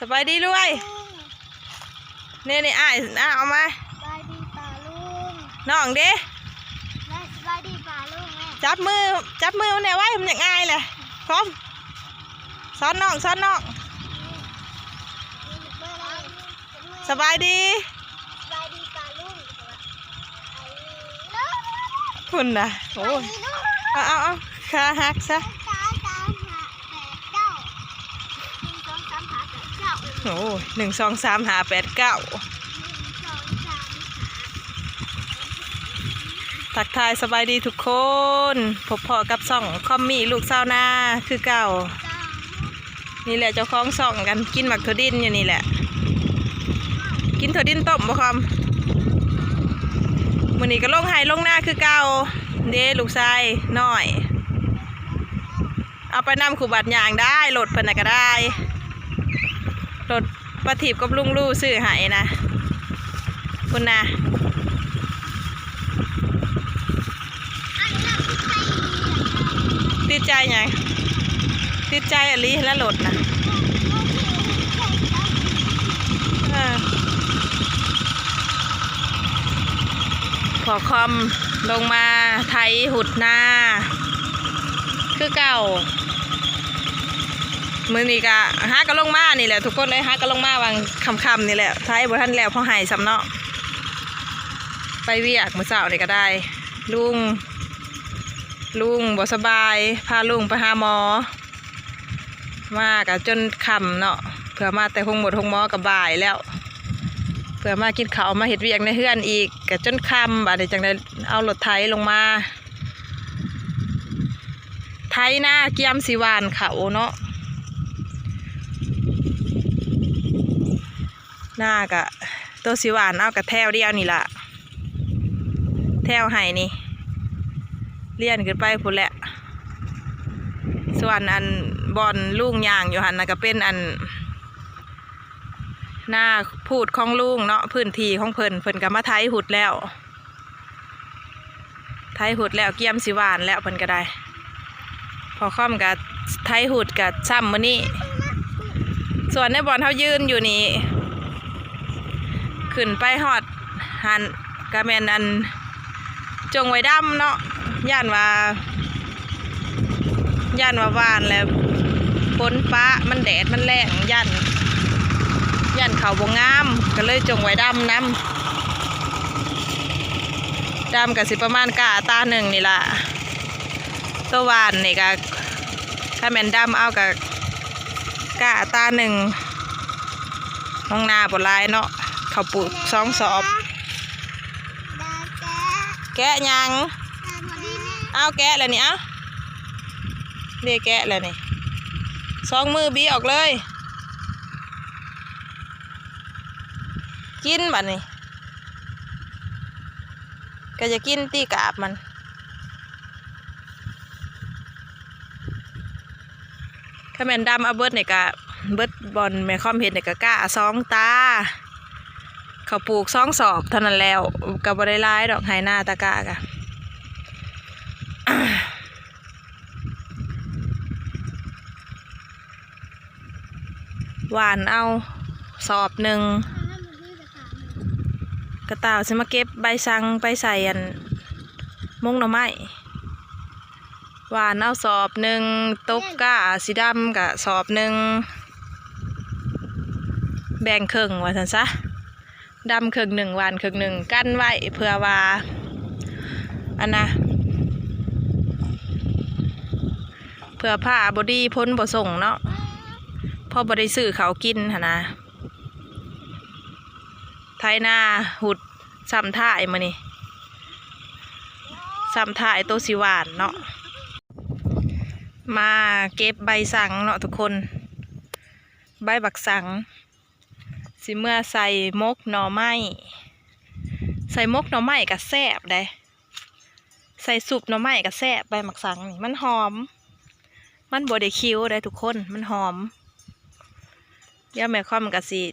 ສະບາຍດີລວຍ. ນີ້ ນີ້ອ້າຍ ອ້າຍເອົາມາ. ສະບາຍດີປ້າລຸງ. ນ້ອງເດ້? ແມ່ ສະບາຍດີປ້າລຸງແມ່. ຈັບມື ຈັບມືມັນແດ່ໄວ້ ມັນຢາກອາຍແຫຼະ. ຄອມ ສອນນ້ອງ ສອນນ້ອງ. ສະບາຍດີ ສະບາຍດີປ້າລຸງ. ພຸ້ນນະ ໂອ້ຍ ເອົາ ເອົາ ເອົາ ຂາຫັກຊະ. ໂອ້ຍ ໜຶ່ງ ສອງ ສາມ ຫ້າ ແປດ ເກົ້າ. ທັກທາຍສະບາຍດີທຸກຄົນ ພົບພໍ້ກັບຊ່ອງຄອມມີ້ລູກຊາວນາຄືເກົ່າ. ນີ້ແຫຼະເຈົ້າຂອງຊ່ອງກັນ ກິນໝາກຖົ່ວດິນຢູ່ນີ້ແຫຼະ. ກິນຖົ່ວດິນຕົ້ມບໍ່ຄອມ? ມື້ນີ້ກໍລົງໄຮ່ລົງນາຄືເກົ່າເດ້ ລູກຊາຍນ້ອຍ ເອົາໄປນຳຄູ່ບາດຍ່າງໄດ້ ລົດເພິ່ນນະກໍໄດ້ ລົດປ້າທິບກັບລຸງລູຊື້ໃຫ້ນະ ພຸ້ນນະ. ຕິດໃຈຫຍັງ? ຕິດໃຈອີ່ຫຼີແຫຼະລົດນະ. ເອີ ພໍ່ຄອມລົງມາໄຖຮຸດນາຄືເກົ່າ. ມື້ນີ້ກະຫາກໍລົງມານີ້ແຫຼະທຸກຄົນເອີຍ ຫາກໍລົງມາຫວ່າງຄ່ຳໆນີ້ແຫຼະ ໄຖບໍ່ທັນແລ້ວພໍໄຮ່ຊ້ຳເນາະ. ໄປວຽກມື້ເຊົ້ານີ້ກໍໄດ້ ລຸງ ລຸງບໍ່ສະບາຍ ພາລຸງໄປຫາໝໍ ມາກໍຈົນຄ່ຳເນາະ ເພື່ອມາແຕ່ໂຮງໝົດໂຮງໝໍກໍບ່າຍແລ້ວ ເພື່ອມາກິນເຂົ້າມາເຮັດວຽກໃນເຮືອນອີກກໍຈົນຄ່ຳ ບາດນີ້ຈັ່ງໄດ້ເອົາລົດໄຖລົງມາ ໄຖນາກຽມຊິຫວ່ານເຂົ້າເນາະ. ນາກະໂຕຊິຫວ່ານເອົາກະແຖວດຽວນີ້ລະ ແຖວໄຮ່ນີ້ ລຽນຂຶ້ນໄປພຸ້ນແຫຼະ. ສ່ວນອັນບ່ອນລຸງຍ່າງຢູ່ຫັ້ນນະ ກະເປັນອັນນາພູດຂອງລຸງເນາະ ພື້ນທີ່ຂອງເພິ່ນ ເພິ່ນກະມາໄຖຮຸດແລ້ວ. ໄຖຮຸດແລ້ວ ກຽມຊິຫວ່ານແລ້ວເພິ່ນກໍໄດ້. ພໍ່ຄອມກໍໄຖຮຸດກໍຊ້ຳມື້ນີ້. ສ່ວນໃນບ່ອນເຮົາຢືນຢູ່ນີ້ ຂຶ້ນໄປຮອດຫັ້ນກໍແມ່ນອັນຈົ່ງໄວດຳເນາະ ຢ້ານວ່າ ຢ້ານວ່າຫວ່ານແລ້ວຝົນປະ ມັນແດດມັນແລ້ງ ຢ້ານ ຢ້ານເຂົ້າບໍ່ງາມ ກໍເລີຍຈົ່ງໄວ້ດຳນຳ. ດຳກໍຊິປະມານກ້າຕາໜຶ່ງນີ້ລະ ໂຕຫວ່ານນີ້ກໍ ຖ້າແມ່ນດຳເອົາກໍກ້າຕາໜຶ່ງ. ໂຮງນາບໍ່ຫຼາຍເນາະ ເຂົາປູກສອງສອບ. ແກະຫຍັງ? ເອົາແກະແລ້ວນີ້ ເອົາ ເດ ແກະແລ້ວນີ້ ສອງມືບີອອກເລີຍ. ກິນບາດນີ້ ກໍຢາກກິນຕິກາບມັນ. ຖ້າແມ່ນດຳເອົາເບິດນີ້ກະເບິດ ບ່ອນແມ່ຄອມເຮັດນີ້ກະກ້າສອງຕາ ເຂົາປູກສອງສອບເທົ່ານັ້ນແລ້ວ ກະບໍ່ໄດ້ຫຼາຍດອກ ໄຮ່ນາຕາກ້າກະ ຫວ່ານເອົາສອບໜຶ່ງ ກະຕ່າວຊິມາເກັບໃບສັງໄປໃສ່ອັນມົງໜໍ່ໄມ້. ຫວ່ານເອົາສອບໜຶ່ງ ຕົກກ້າຊິດຳກະສອບໜຶ່ງ ແບ່ງເຄິ່ງວ່າຊັ້ນຊະ ດຳເຄິ່ງໜຶ່ງ ຫວ່ານເຄິ່ງໜຶ່ງ ກັນໄວ້ເພື່ອວ່າ ອັນນະ ເພື່ອຟ້າບໍ່ດີ ຝົນບໍ່ສົ່ງເນາະ ພໍບໍ່ໄດ້ຊື້ເຂົ້າກິນຫັ້ນນະ. ໄຖນາຮຸດຊ້ຳທ້າຍມື້ນີ້ ຊ້ຳທ້າຍໂຕຊິຫວ່ານເນາະ. ມາເກັບໃບສັງເນາະທຸກຄົນ ໃບບັກສັງ ຊິເມືອໃສ່ໝົກໜໍ່ໄມ້ ໃສ່ໝົກໜໍ່ໄມ້ກະແຊບເດ້. ໃສ່ຊຸບໜໍ່ໄມ້ກໍແຊບ ໃບໝາກສັງນີ້ ມັນຫອມ ມັນບໍ່ໄດ້ຂິວເດ້ທຸກຄົນ ມັນຫອມ. ດຽວແມ່ຄອມກໍຊິ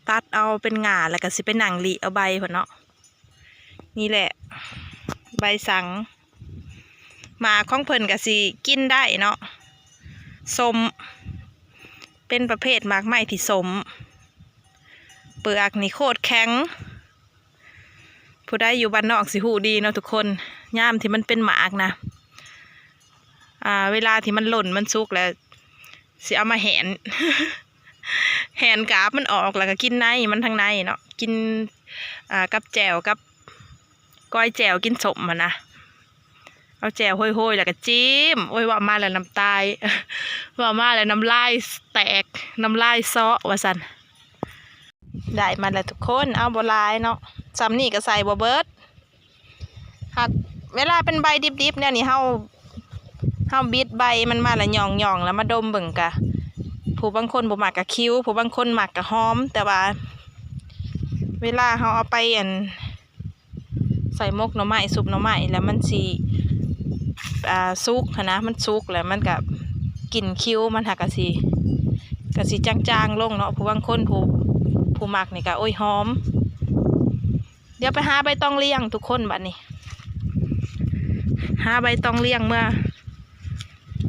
ຕັດເອົາເປັນງ່າ ແລ້ວກໍຊິໄປນັ່ງລິເອົາໃບພຸ້ນເນາະ. ນີ້ແຫຼະໃບສັງ ໝາກຂອງເພິ່ນກໍຊິກິນໄດ້ເນາະ ສົ້ມ ເປັ ປັນປະເພດໝາກໄມ້ທີ່ສົ້ມ ເປືອກນີ້ໂຄດແຂງ. ຜູ້ໃດຢູ່ບ້ານນອກຊິຮູ້ດີເນາະທຸກຄົນ ຍາມທີ່ມັນເປັນໝາກນະ ອ່າ ເວລາທີ່ມັນຫຼົ່ນມັນສຸກແລ້ວ ຊິເອົາມາແຫນ ແຫນກາບມັນອອກ ແລ້ວກໍກິນໃນມັນທາງໃນເນາະ ກິນ ອ່າ ກັບແຈ່ວ ກັບກ້ອຍແຈ່ວ ກິນສົ້ມຫັ້ນນະ. ເອົາແຈ່ວໂຮຍໆ ແລ້ວກໍຈິ້ມ. ໂອ້ຍ ເວົ້າມາແລ້ວນ້ຳຕາ ເວົ້າມາແລ້ວນ້ຳລາຍແຕກ ນ້ຳລາຍເຊາະວ່າຊັ້ນ. ໄດ້ມາແລ້ວທຸກຄົນ ເອົາບໍ່ຫຼາຍເນາະ ສ່ຳນີ້ກໍໃສ່ບໍ່ເບິດ. ຫາກເວລາເປັນໃບດິບໆ ແນວນີ້ ເຮົາ ເຮົາບິດໃບມັນມາແລ້ວຫຍ້ອງໆ ແລ້ວມາດົມເບິ່ງກະ ຜູ້ບາງຄົນບໍ່ມັກກະຂິວ ຜູ້ບາງຄົນມັກກະຫອມ ແຕ່ວ່າເວລາເຮົາເອົາໄປ ອັນ ໃສ່ໝົກໜໍ່ໄມ້ ຊຸບໜໍ່ໄມ້ ແລ້ວມັນຊິ ອ່າ ສຸກຫັ້ນນະ ມັນສຸກແລ້ວມັນກະ ກິ່ນຂິວມັນຫາກະຊິ ກະຊິຈາງໆລົງເນາະ. ຜູ້ບາງຄົນ ຜູ້ ຜູ້ມັກນີ້ກະ ໂອ້ຍ ຫອມ. ດຽວໄປຫາໃບຕອງລຽງທຸກຄົນ ບັດນີ້ ຫາໃບຕອງລຽງເມືອ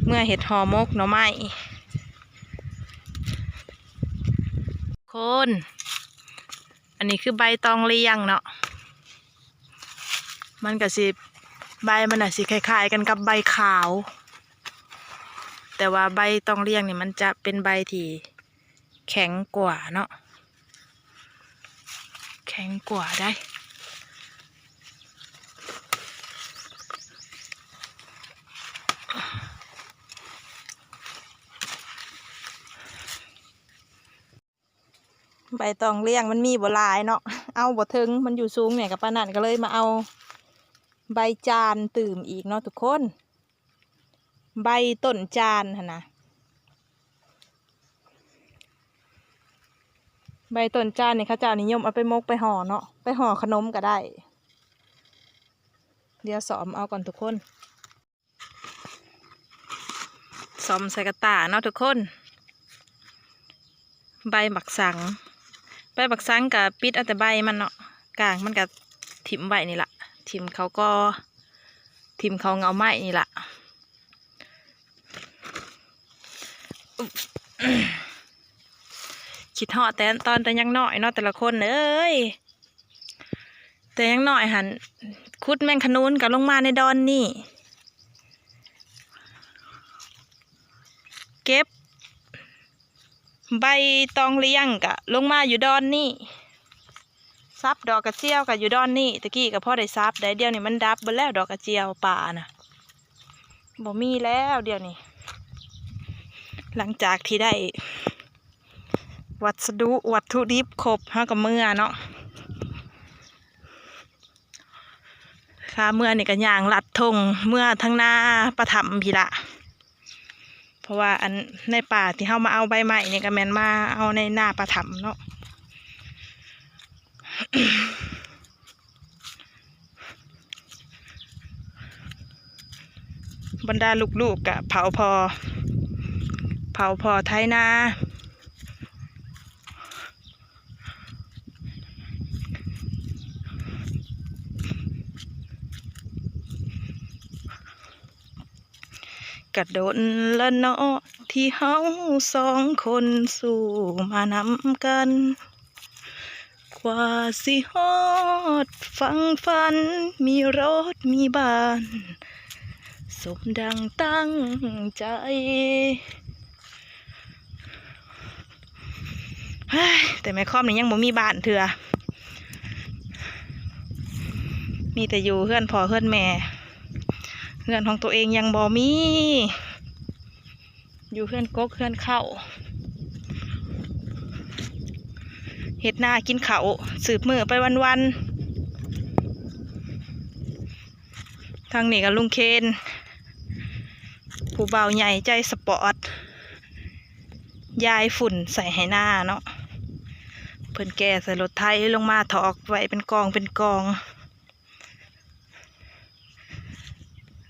ເມືອເຮັດຫໍ່ໝົກໜໍ່ໄມ້ ຄົນ. ອັນນີ້ຄືໃບຕອງລຽງເນາະ ມັນກະຊິ ໃບມັນນະຊິຄ້າຍໆກັນກັບໃບຂາວ ແຕ່ວ່າໃບຕອງລຽງນີ້ມັນຈະເປັນໃບທີ່ແຂງກວ່າເນາະ ແຂງກວ່າໄດ໋. ໃບຕອງລຽງມັນມີບໍ່ຫຼາຍເນາະ ເອົາບໍ່ເຖິງ ມັນຢູ່ສູງແດ່ ກໍປານນັ້ນ ກໍເລີຍມາເອົາໃບຈານຕື່ມອີກເນາະທຸກຄົນ ໃບຕົ້ນຈານຫັ້ນນະ. ໃບຕົ້ນຈານນີ້ ເຂົາເຈົ້ານິຍົມເອົາໄປໝົກໄປຫໍ່ເນາະ ໄປຫໍ່ຂະໜົມກໍໄດ້. ດຽວຊອມເອົາກ່ອນທຸກຄົນ. ຊອມໃສ່ກະຕ່າເນາະທຸກຄົນ. ໃບບັກສັງ ໃບບັກສັງກະປິດເອົາແຕ່ໃບມັນເນາະ ກ້າງມັນກະຖິ້ມໄວ້ນີ້ລະ ຖິ້ມເຂົ້າກໍ ຖິ້ມເຂົ້າເຫງົ້າໄມ້ນີ້ລະ. ຄິດຮອດແຕ່ຕອນແຕ່ຍັງນ້ອຍເນາະ ແຕ່ລະຄົນເອີຍ. ແຕ່ຍັງນ້ອຍຫັ້ນ ຂຸດແມງຂະນູນກໍລົງມາໃນດອນນີ້ ເກັບໃບຕອງລຽງກໍລົງມາຢູ່ດອນນີ້ ສັບດອກກະຈຽວກໍຢູ່ດອນນີ້. ຕະກີ້ກໍພໍໄດ້ສັບໄດ໋ ດຽວນີ້ມັນດັບເບິດແລ້ວ ດອກກະຈຽວປ່ານະ ບໍ່ມີແລ້ວດຽວນີ້. ຫຼັງຈາກທີ່ໄດ້ວັດສະດຸ ວັດຖຸດິບຄົບ ເຮົາກໍເມືອເນາະ. ຂາເມືອນີ້ກໍຍ່າງລັດທົ່ງເມືອທາງນາປະຖຳພີ້ລະ ເພາະວ່າອັນໃນປ່າທີ່ເຮົາມາເອົາໃບໄມ້ນີ້ ກໍແມ່ນມາເອົາໃນນາປະຖຳເນາະ. ບັນດາລູກໆ ກະເຜົາພໍ່ ເຜົາພໍ່ໄຖນາ ກະດົນລະເນາະ ທີ່ເຮົາສອງຄົນສູ້ມານຳກັນ ກວ່າຊິຮອດຝັ່ງຝັນ ມີລົດມີບ້ານ ສົມດັ່ງຕັ້ງໃຈ. ເຮີ້ຍ ແຕ່ແມ່ຄອມນີ້ຍັງບໍ່ມີບ້ານເທື່ອ ມີແຕ່ຢູ່ເຮືອນພໍ່ເຮືອນແມ່ ເຮືອນຂອງໂຕເອງຍັງບໍ່ມີ ຢູ່ເຮືອນກົກເຮືອນເຄົ້າ ເຮັດນາກິນເຂົ້າ ສືບມື້ໄປວັນໆ. ທາງນີ້ກໍລຸງເຄນ ຜູ້ບ່າວໃຫຍ່ໃຈສະປອດ ຢາຍຝຸ່ນໃສ່ໄຮ່ນາເນາະ ເພິ່ນແກ່ໃສ່ລົດໄຖລົງມາຖອກໄວ້ເປັນກອງເປັນກອງ.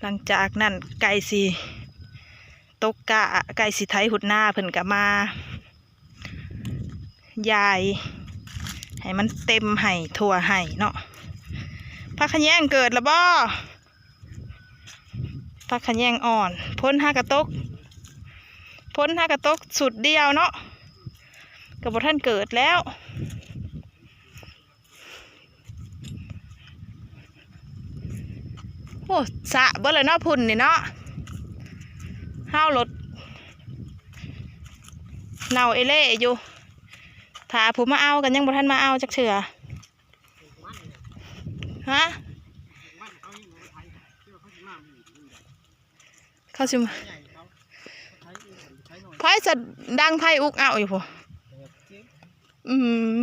ຫຼັງຈາກນັ້ນໃກ້ຊິຕົກກ້າ ໃກ້ຊິໄຖຮຸດນາ ເພິ່ນກໍມາຢາຍໃຫ້ມັນເຕັມໄຮ່ທົ່ວໄຮ່ເນາະ. ຜັກຂະແຍງເກີດລະບໍ່? ຜັກຂະແຍງອ່ອນ ຝົນຫາກະຕົກ ຝົນຫາກະຕົກຊຸດດຽວເນາະ. ກໍບໍ່ທັນເກີດແລ້ວ. ໂອ້ ສະເບິດແລ້ວເນາະ ຝຸ່ນນີ້ເນາະ. ເຮົາໂລດເນົ່າເອເລ່ຢູ່ ຖ້າຜູ້ມາເອົາກໍຍັງບໍ່ທັນມາເອົາຈັກເທື່ອ. ຮະ? ເຂົາຊິມາ ໃຜສະດັງໄຟອຸກເອົາຢູ່ພຸ້ນ. ອືມ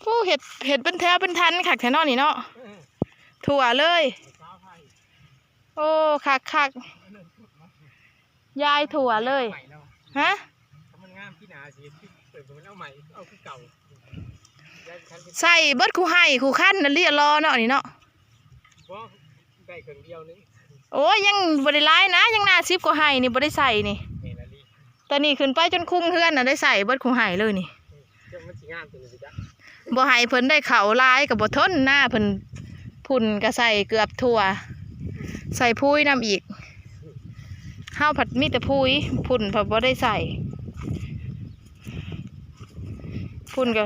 ໂອ້ ເຮັດ ເຮັດເປັນແຖວເປັນທັນຄັກແທ້ເນາະນີ້ເນາະ. ອືມ ທົ່ວເລີຍ. ໂອ້ ຄັກໆ ຢາຍທົ່ວເລີຍ. ຮະ? ມັນງາມ ປີໜ້າຊິເປີດ ເອົາໃໝ່ ເອົາຄືເກົ່າ. ໃສ່ເບິດຄູ່ໄຮ່ຄູ່ຄັນນະ ເລາະເນາະນີ້ເນາະ. ບໍ່ ໄດ້ເຄິ່ງດຽວໜຶ່ງ. ໂອ້ຍ ຍັງບໍ່ໄດ້ຫຼາຍນະ ຍັງໜ້າສິບກວ່າໄຮ່ນີ້ ບໍ່ໄດ້ໃສ່ນີ້. ແມ່ນອີ່ຫຼີ. ແຕ່ນີ້ຂຶ້ນໄປຈົນຄຸງເຮືອນນະ ໄດ້ໃສ່ເບິດຄູ່ໄຮ່ເລີຍນີ້. ເອີ ຈັ່ງມັນຊິງາມຕົວນີ້ຊິຈະ ບໍ່ໃຫ້ເພິ່ນໄດ້ເຂົ້າຫຼາຍກໍບໍ່ທົນນາເພິ່ນ. ຝຸ່ນກໍໃສ່ເກືອບທົ່ວ ໃສ່ຝຸ່ນນຳອີກ. ເຮົາພັດມີແຕ່ຝຸ່ນ ຝຸ່ນພັດບໍ່ໄດ້ໃສ່. ຝຸ່ນກໍ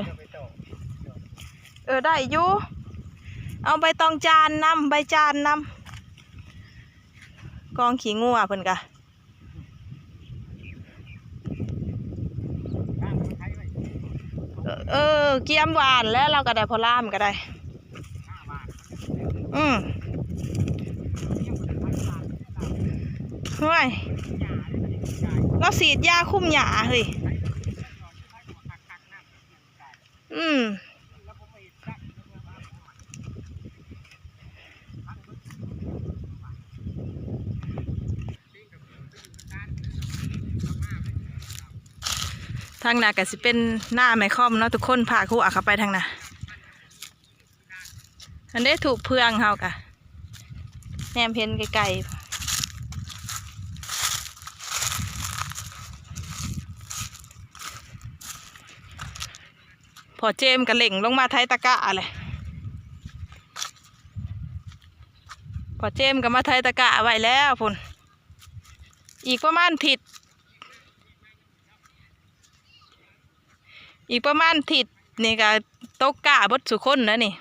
ເອີ ໄດ້ຢູ່ ເອົາໃບຕອງຈານນຳ ໃບຈານນຳ ກອງຂີ້ງົວເພິ່ນກະ ເອີ ກຽມຫວ່ານແລ້ວ ລາວກໍໄດ້ ພໍ່ລາມກໍໄດ້. ອືມ ໂອ້ຍ ລາວສີດຢາຄຸມຫຍ້າເຮີ້ຍ. ອືມ ທາງໜ້າກໍຊິເປັນນາແມ່ຄອມເນາະທຸກຄົນ ພາກຫົວເຂົ້າໄປທາງໜ້າ. ອັນເດ້ ທູບເຟືອງເຮົາກະແນມເຫັນໄກໆ. ພໍ່ເຈມກະເລັ່ງລົງມາໄຖຕະກະແຫຼະ. ພໍ່ເຈມກະມາໄຖຕະກະໄວ້ແລ້ວພຸ້ນ. ອີກປະມານທິດ ອີກປະມານທິດນີ້ກະຕົກກ້າເບິດສູ່ຄົນແລ້ວນີ້.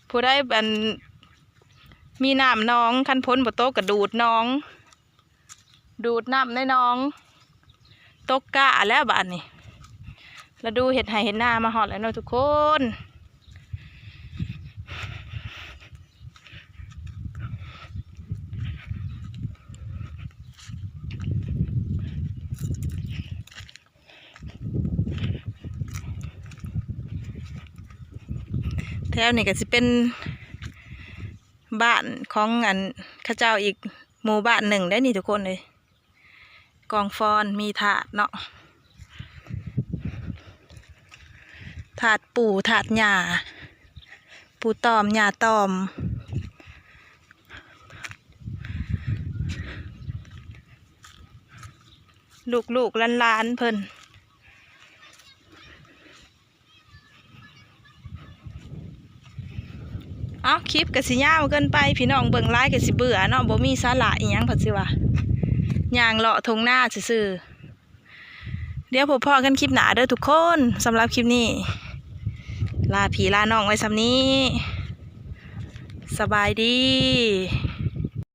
ຜູ້ໃດອັນມີນ້ຳໜອງ ຄັນຝົນບໍ່ຕົກກະດູດໜອງ ດູດນ້ຳໃນໜອງ ຕົກກ້າແລ້ວບາດນີ້. ລະດູເຮັດໄຮ່ເຮັດນາມາຮອດແລ້ວເນາະທຸກຄົນ. ແຖວນີ້ກໍຊິເປັນບ້ານຂອງອັນເຂົາເຈົ້າອີກໝູ່ບ້ານໜຶ່ງເດ້ນີ້ທຸກຄົນເອີຍ. ກອງຟອນມີທາດເນາະ ທາດປູ່ທາດຍ່າ ປູ່ຕອມຍ່າຕອມ ລູກໆຫຼານໆເພິ່ນ. ເອົ້າ ຄລິບກໍຊິຍາວເກີນໄປ ພີ່ນ້ອງເບິ່ງຫຼາຍກໍຊິເບື່ອເນາະ ບໍ່ມີສາລະອີ່ຫຍັງ ເພິ່ນຊິວ່າຍ່າງເລາະທົ່ງນາຊື່ໆ. ດຽວພົບພໍ້ກັນຄລິບໜ້າເດີທຸກຄົນ. ສຳລັບຄລິບນີ້ ລາພີ່ລານ້ອງໄວ້ສ່ຳນີ້. ສະບາຍດີ.